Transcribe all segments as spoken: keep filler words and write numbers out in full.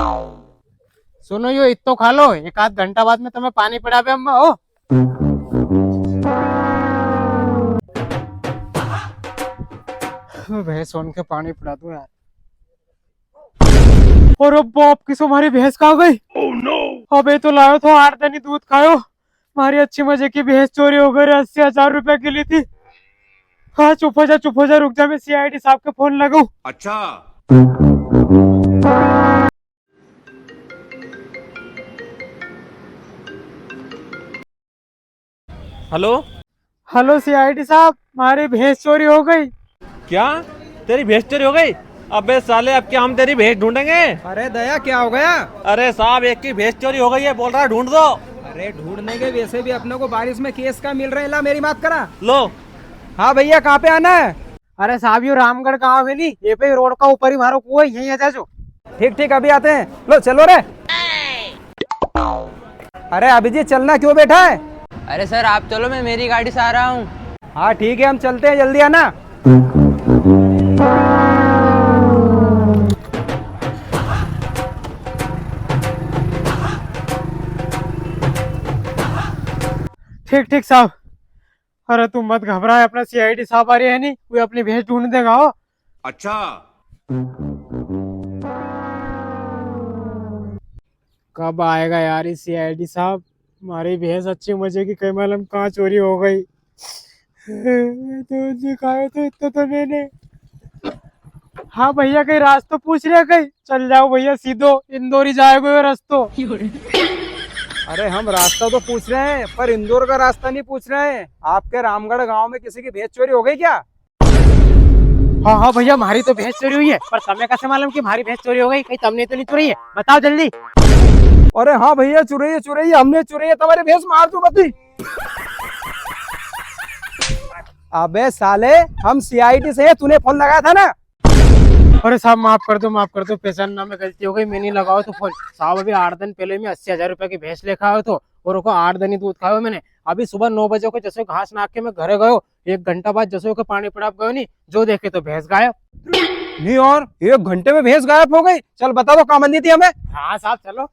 सुनो, यो इत्तो खा लो, एक आध घंटा बाद में तुम्हें पानी पिड़ावे अम्मा हो। भैंस होन के पानी पिड़ा दूं यार। अरे बाप, किसो मारी भैंस खा गई। अबे तो लायो थो आठ दनी दूध खायो, मारी अच्छी मजे की भैंस चोरी हो गई रे, अस्सी हजार रुपया की ली थी। हाँ, चुप हो जा, चुप हो जा, रुक जा, मैं सीआईडी साहब के फोन लगाऊं। अच्छा। हेलो। हेलो सीआईडी साहब, मारी भैंस चोरी हो गई। क्या? तेरी भैंस चोरी हो गई? अबे साले, अब क्या हम तेरी भैंस ढूंढेंगे? अरे दया, क्या हो गया? अरे साहब, एक की भैंस चोरी हो गई है, बोल रहा है ढूंढ दो। अरे ढूंढने के, वैसे भी अपने को बारिश में केस का मिल रहे हैं, ला मेरी बात करा। लो। हाँ भैया, कहाँ पे आना है? अरे साहब, यो रामगढ़ गांव है नी, ये पे रोड का ऊपर ही मारो कुआ है, यहीं आ जाजो। ठीक ठीक, अभी आते हैं। लो चलो रे। अरे अभिजीत, चलना, क्यों बैठा है? अरे सर, आप चलो, मैं मेरी गाड़ी से आ रहा हूँ। हाँ ठीक है, हम चलते हैं, जल्दी आना। ठीक ठीक साहब। अरे तू मत घबरा, अपना सीआईडी साहब आ रहे है नी, वो अपनी भैंस ढूंढ देगा हो। अच्छा। कब आएगा यार ये सीआईडी साहब? हमारी भैंस अच्छी मजे की, कई मालूम कहाँ चोरी हो गई। तो दिखाया तो इतना तो मैंने। हाँ भैया, कई रास्तो पूछ रहे कई? चल जाओ भैया, सीधो इंदौर ही जाएगो यो रस्तो। अरे हम रास्ता तो पूछ रहे हैं, पर इंदौर का रास्ता नहीं पूछ रहे हैं। आपके रामगढ़ गांव में किसी की भैंस चोरी हो गई क्या? हाँ हाँ भैया, म्हारी तो भैंस चोरी हुई है, पर तमे कैसे मालूम कि म्हारी भैंस चोरी हो गई? कहीं तमने तो नहीं चुराई है? बताओ जल्दी। अरे हाँ भैया, चुराई है, चुराई है, हमने चुराई है तुम्हारी भैंस, मार दूं मती। अबे साले, हम सीआईडी से हैं, तूने फोन लगाया था ना। अरे साहब, माफ कर दो, माफ कर दो, पहचान ना में गलती हो गई, मैं नहीं लगाओ तो फोन। साहब, अभी आठ दिन पहले मैं अस्सी हजार रुपए की भैंस लेकर आयो तो, और उको आठ दिन ही दूध खायो मैंने। अभी सुबह नौ बजे को जैसे घास नाक के मैं घरे गयो, एक घंटा बाद जैसे उके पानी पिड़ाप गयो नी, जो देखे तो भैंस गायब। नहीं यार, एक घंटे में भैंस गायब हो गई? चल बता दो, कहाँ बंदी थी हमें? हाँ साहब, चलो।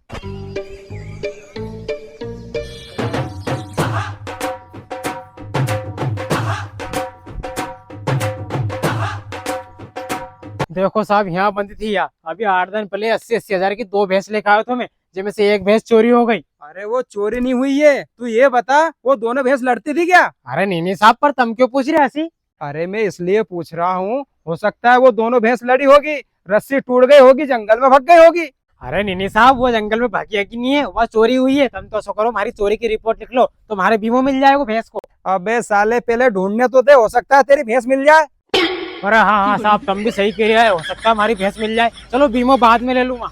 देखो साहब, यहाँ बंदी थी यार। अभी आठ दिन पहले अस्सी अस्सी हजार की दो भैंस लेकर आयो थो मैं, जेमे से एक भैंस चोरी हो गई। अरे वो चोरी नहीं हुई है, तू ये बता, वो दोनों भैंस लड़ती थी क्या? अरे नहीं नहीं साहब, पर तम क्यों पूछ रहे ऐसी? अरे मैं इसलिए पूछ रहा हूँ, हो सकता है वो दोनों भैंस लड़ी होगी, रस्सी टूट गई होगी, जंगल में भाग गई होगी। अरे नहीं नहीं साहब, वो जंगल में भागी है कि नहीं है, वो चोरी हुई है। तम तो ऐसा करो, हमारी चोरी की रिपोर्ट लिख लो, तुम्हारे बीमो मिल जाएगो भैंस को। अबे साले, पहले ढूंढने तो दे, हो सकता है तेरी भैंस मिल जाए। अरे हाँ हाँ साहब, तम भी सही कह रहे हो, हो सकता है हमारी भैंस मिल जाए। चलो, बीमो बाद में ले लूंगा।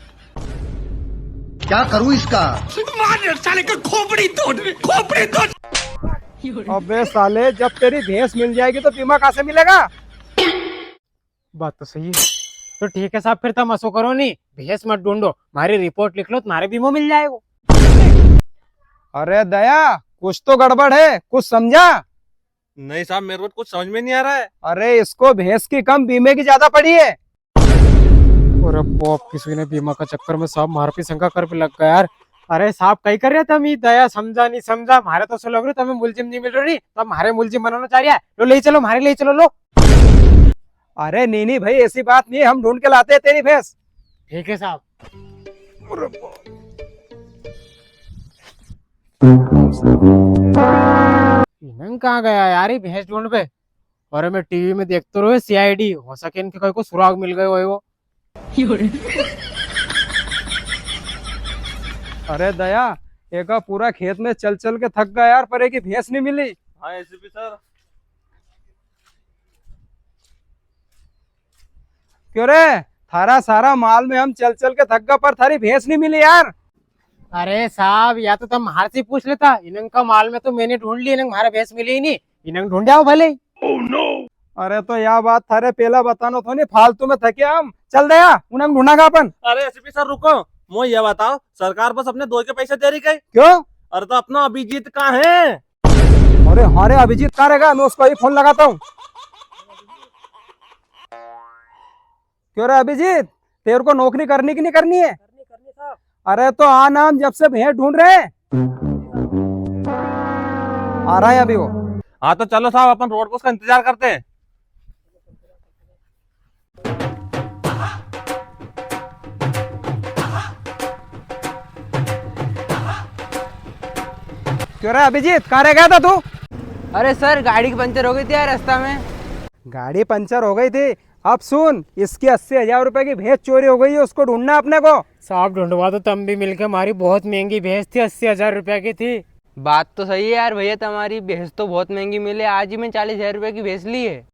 क्या करूं इसका? मार साले का खोपड़ी तोड़, खोपड़ी तोड़। अबे साले, जब तेरी भैंस मिल जाएगी तो बीमा कहाँ से मिलेगा? बात तो सही है। तो ठीक है साहब, फिर तम असो करो नी, भैंस मत ढूंढो, हमारी रिपोर्ट लिख लो, तुम्हारे बीमो मिल जाएगो। अरे दया, कुछ तो गड़बड़ है, कुछ समझा? नहीं साहब, मेरे को कुछ समझ में नहीं आ रहा है। अरे इसको भैंस की कम, बीमे की ज्यादा पड़ी है। अरे बाप, किसी ने बीमा का चक्कर में साहब मार भी शंका कर भी लग गया यार। अरे साहब, कई कर रहे थे हम, ये दया समझा नहीं समझा, हमारे तो ऐसा लग रहा है तुम्हें मुलजिम नहीं मिल रही, तो हमारे मुलजिम बनाना चाह रहा है। लो ले चलो, हमारे ले चलो, लो। अरे नहीं नहीं भाई, ऐसी बात नहीं है, हम ढूंढ के लाते हैं तेरी भैंस। ठीक है साहब। इन्हें कहाँ गया यार ये भैंस ढूंढ पे? अरे मैं टीवी में देखतो रहो सीआईडी, हो सके इनके कोई को सुराग मिल गयो होय वो। अरे दया, एका पूरा खेत में चल चल के थक गया यार, पर एक ही भैंस नहीं मिली। हाँ एसीपी सर। क्यों रे, थारा सारा माल में हम चल चल के थक गया, पर थारी भैंस नहीं मिली यार। अरे साहब, या तो तम म्हारे से पूछ लेता, इनंग का माल में तो मैंने ढूंढ ली, इनंग म्हारे भैंस मिली ही नहीं, इनंग ढूंढ आओ भले। अरे तो या बात थारे पहला बतानो थो नी, फालतू में थके हम। चल दया, उनंग ढूंढागा अपन। अरे एसीपी सर रुको, मुझे ये बताओ, सरकार बस अपने दो के पैसे दे रही कई? क्यों? अरे तो अपना अभिजीत कहाँ है? अरे हाँ रे, अभिजीत कहाँ रहेगा? मैं उसको ही फोन लगाता हूँ। क्यों रे अभिजीत, तेरे को नौकरी करनी कि नहीं करनी है? अरे तो आ ना, हम जब से भैंस ढूंढ रहे हैं। आ रहा है अभी वो। हाँ तो चलो साहब, अपन रोड पर उसका इंतजार करते हैं। क्यों रे अभिजीत, कहाँ रह गया था तू? अरे सर, गाड़ी की पंचर हो गई थी यार रास्ता में। गाड़ी पंचर हो गई थी? अब सुन, इसकी अस्सी हजार रुपए की भैंस चोरी हो गई है, उसको ढूंढना अपने को। साहब, ढूंढवा तो तम भी मिलके, हमारी बहुत महंगी भैंस थी, अस्सी हजार रुपए की थी। बात तो सही है यार भैया, तुम्हारी भैंस तो बहुत महंगी मिली, आज ही मैं चालीस हजार रुपए की भैंस ली है।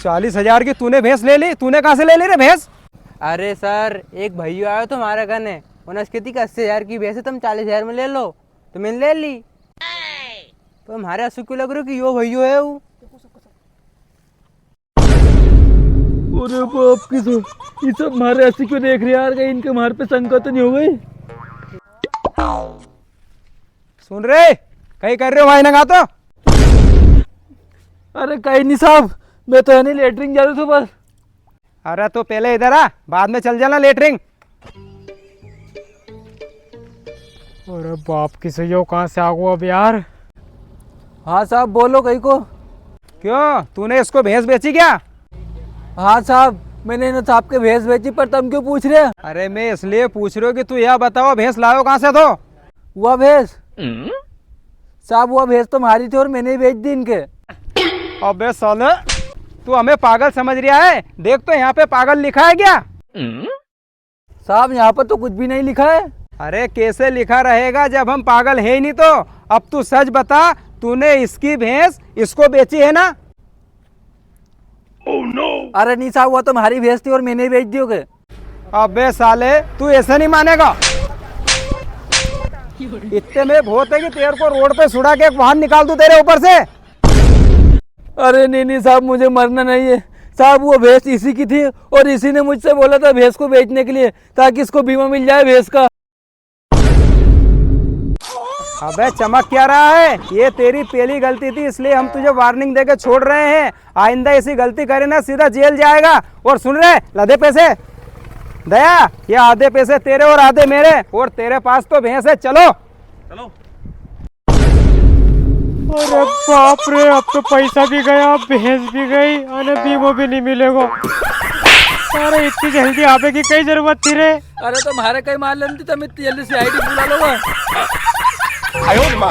चालीस हजार की तूने भैंस ले ली? तूने कहाँ से ले ली रे भैंस? अरे सर, एक भैया आयो तो हमारे कने, उन्हें उसकी थी कि अस्सी हजार की भैंस है, तुम चालीस हजार में ले लो, तो मैंने ले ली। तो हमारे असु क्यों लग रहे हो कि यो भैयो है वो? अरे बाप की तो, ये सब मारे ऐसे क्यों देख रहे यार, कहीं इनके मार पे शंका तो नहीं हो गई? सुन रे, कहीं कर रहे हो भाई ना तो? अरे कहीं नहीं साहब, मैं तो है नहीं, लेटरिन जा रहा था बस। अरे तू पहले इधर आ, बाद में चल जाना लेटरिन। अरे बाप की सही हो, कहाँ से आ गो अब यार? हाँ साहब, बोलो कहीं को। क्यों, तूने इसको भैंस बेची क्या? हाँ साहब, मैंने इन साहब के भैंस बेची, पर तुम क्यों पूछ रहे? अरे मैं इसलिए पूछ रहे हो कि तू यह बताओ, भैंस लायो कहाँ से तो? वह भैंस? साहब, वह भैंस तो हमारी थी और मैंने ही बेच दी इनके। अबे साले, तू हमें पागल समझ रहा है? देख तो यहाँ पे पागल लिखा है क्या? साहब, यहाँ पर तो कुछ भी नहीं लिखा है। अरे कैसे लिखा रहेगा जब हम पागल है ही नहीं तो? अब तू सच बता, तूने इसकी भैंस इसको बेची है ना? अरे नहीं साहब, वो तो हमारी भैंस थी और मैंने ही बेच दी होगे। अबे साले, तू ऐसे नहीं मानेगा। इतने में बहुत है कि तेरे को रोड पे सुड़ा के एक वाहन निकाल दूं तेरे ऊपर से। अरे नहीं, नहीं साहब, मुझे मरना नहीं है। साहब, वो भैंस इसी की थी और इसी ने मुझसे बोला था भैंस को बेचने के लिए, ताकि इसको बीमा मिल जाए भैंस का। अबे चमक क्या रहा है? ये तेरी पहली गलती थी, इसलिए हम तुझे वार्निंग देके छोड़ रहे हैं। आइंदा ऐसी गलती करे ना, सीधा जेल जाएगा। और सुन रे, ला दे पैसे। दया, ये आधे पैसे तेरे और आधे मेरे, और तेरे पास तो भैंस है। चलो। चलो। अरे बाप रे, अब तो पैसा भी गया, भैंस भी गई, अने बीमो भी नहीं मिलेगो। अरे इतनी जल्दी आवे की कई जरूरत थी रे? अरे तो म्हारे कई मालूम थी, तुम इतनी जल्दी सीआईडी बुला लोगा। आयो रे माँ।